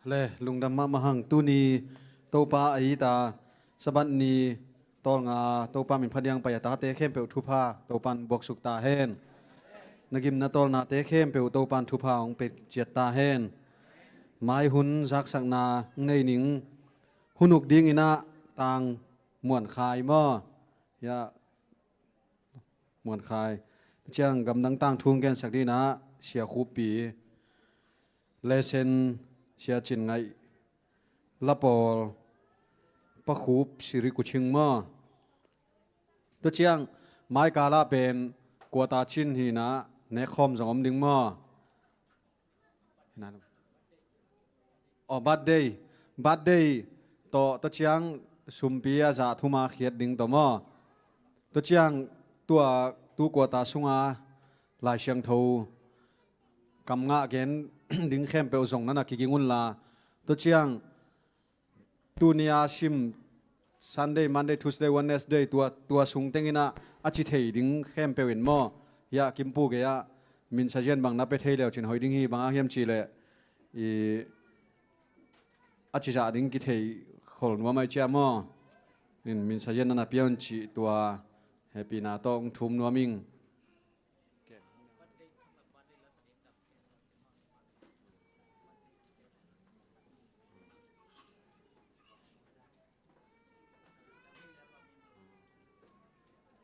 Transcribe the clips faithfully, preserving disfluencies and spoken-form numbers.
Le lungdam mahmah hang. Tuni Topa a it a Sabbath ni tawlnga Topa min phadiang pai a tate khempeuh thupha Topan buaksuk ta hen. Na gimna tawlnate khempeuh Topan thupha hong pia ciat ta hen. Mai hun zaksakna nei ning. Hun uk dingin ah Tang Muan Khai maw? Ya, Muan Khai. Ciang gamdang tangthu hong gensak dingin ah Sia Khup Pi, Lesen, Sia Cin Ngaih, Lapawl, Pa Khup, Siri Kuching maw? Tua ciang mai kal ah pen Kuata Cin hi-in ah nekkhawm zong om ding maw? Aw, birthday. Birthday tawh tua ciang sumpi a zah thum a khiat ding tawh maw? Tua ciang tua tu kuata sunga Lai Siangtho kam ngah gen ding khempeuh zong na na kiging unla. Tua ciang tuni a sim Sunday, Monday, Tuesday, Wednesday, tua, tua sung tengin ah a ci thei ding khempeuh in maw? Hiah Kimpu gei ah min sazian bang na pia thei leu cin hoih ding hi. Bang hang hiam cih leh i a cizah ding kithei khol nuam ahih ciang maw? In min sazian na na pia un cih tua hehpihna tawh hong thum nuam ing.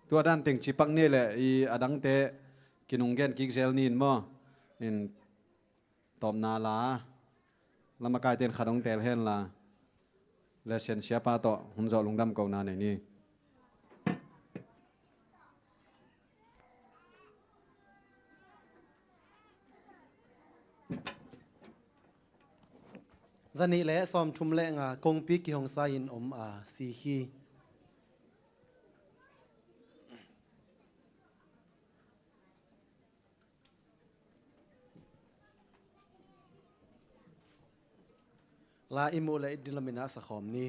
Tua dan teng ci pak ni leh i a dangte kinung gen kik zel ni in maw? In tawpna la, lamakaite in khat hong teel hen la, Lesen siapa tawh hun zawh lungdam kohna nei ni. Zanih le sawmthum le nga kongpi kihong sa in om a si hi. La i muh le i din lamin a sakhawm ni.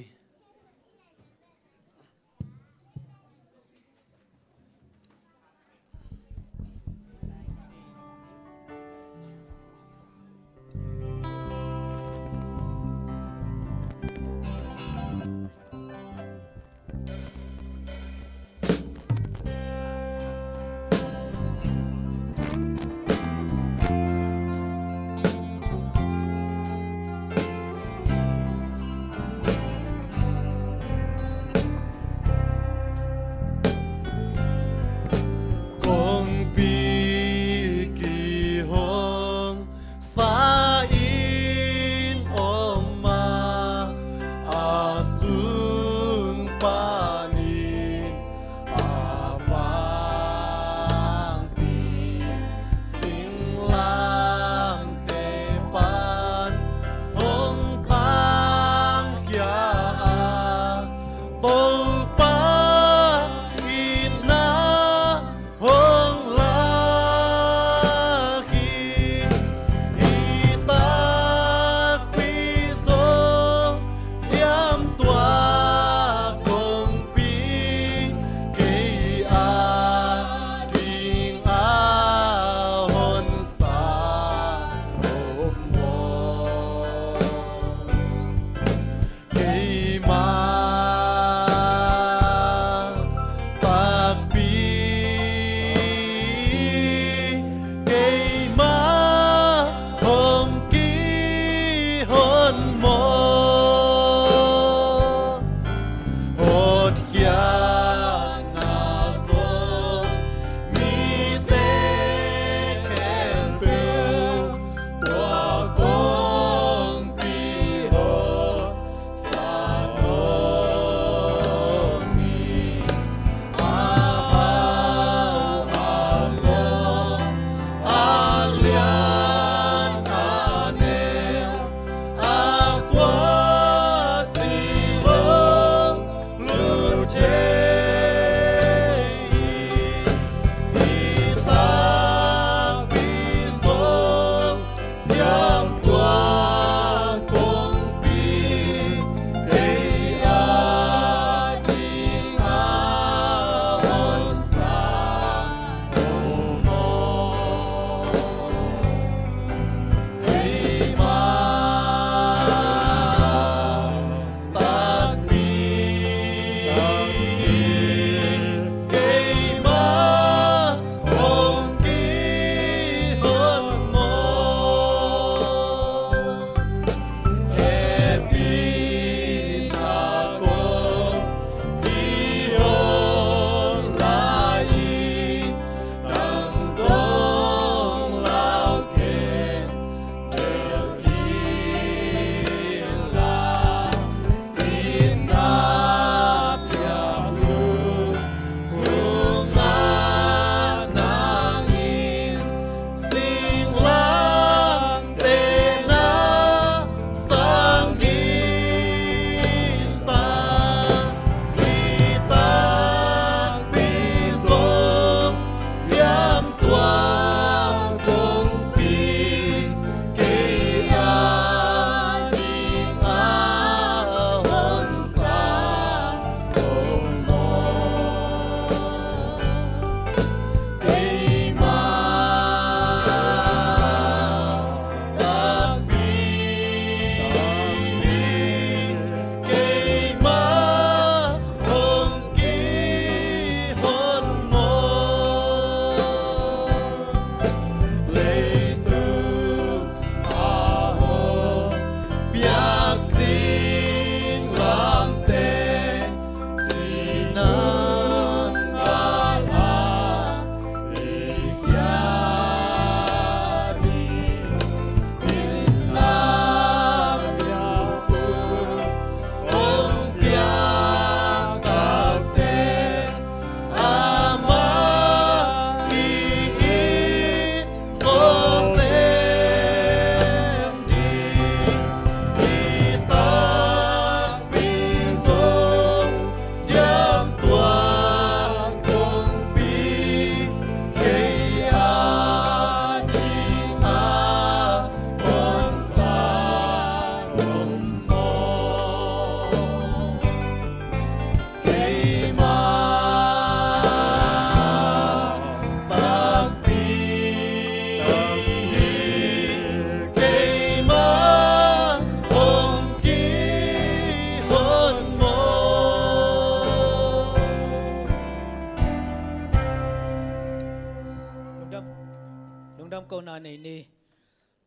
Kona nei ni.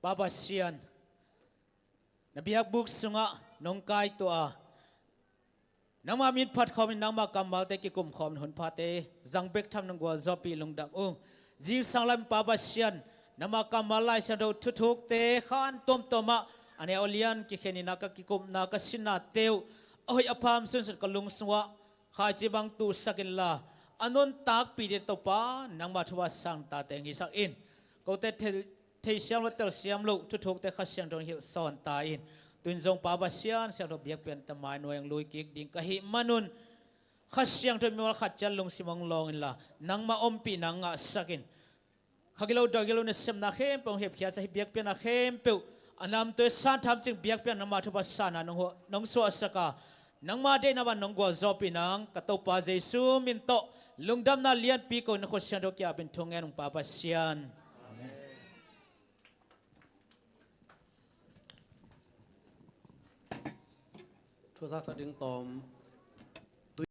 Pa Pasian, na biakbuk sungah nong kaituah a, nangmah min phat khawmin nangmah kammalte kikum khawmin hun phate zang bek tham nong gualzawhpih lungdam ung. Zingsang lam Pa Pasian, nangmah kammal Lai Siangtho thuthukte khan tuamtuamah a neu a lian kikhen inah ka kikupna ka sinnate uh a hoih a pham sunsun ka lung sungah khaici bang tuhsak inla, a nuntakpih ding Topa nangmah thupha sang tate hong hisak in. Kote thei, thei siam lo, tel siam lo thuthukte Kha Siangtho in hilh sawn ta in. Tu-in zong Pa Pasian, Siangtho biakpiakna mai nuai hong lui kik ding ka hih manun, Kha Siangtho in mimal khat ciat lungsim hong lawng inla, nangmah ompihna hong ngahsak in. Kha gilo doi gilo nasepna khempeuh hong hepkhiatsak, hih biakpiakna khempeuh a namtui san tham cing biakpiakna nangmah thupha sanna nong, nong suahsak a, nangmah deihna bang nong gualzawhpih nang, ka Topa Jesu min tawh lungdamna lianpi ko in na khut siangtho kiapin thu ngen ung Pa Pasian. Amen. Thu zaksak ding tawm